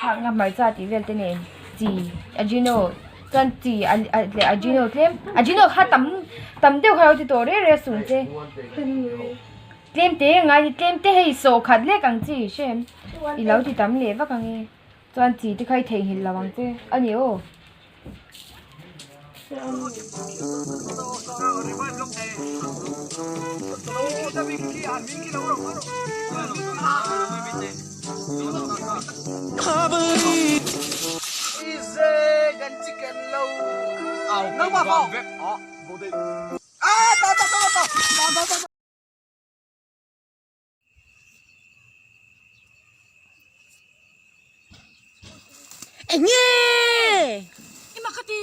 Phakna hmarcha tih vel te nen chi ajino chuan chi leh ajino tlem ajino kha tam tam deuh kha a lo ti tawh reng reng a sung che. Tlem te ngai ni tlem te hei sawh khat lek ang chi hrem i lo ti tam leh vak ang e chuan chi te kha i theihnghilh lo ang che a ni aw. Enge? Ima ka ti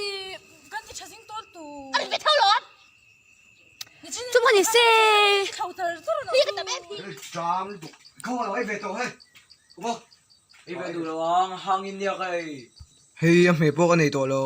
kan ti tha zing tawl tu. Ani ve tho lo. Chung ani se. Thau tar tar Ni ka tam em hi. Tram duk. Kau lo ai ve to he. Bo. Ei ve duh lo ang hang in nia ka ei. Hei a hmeh pawh ka nei tawh lo.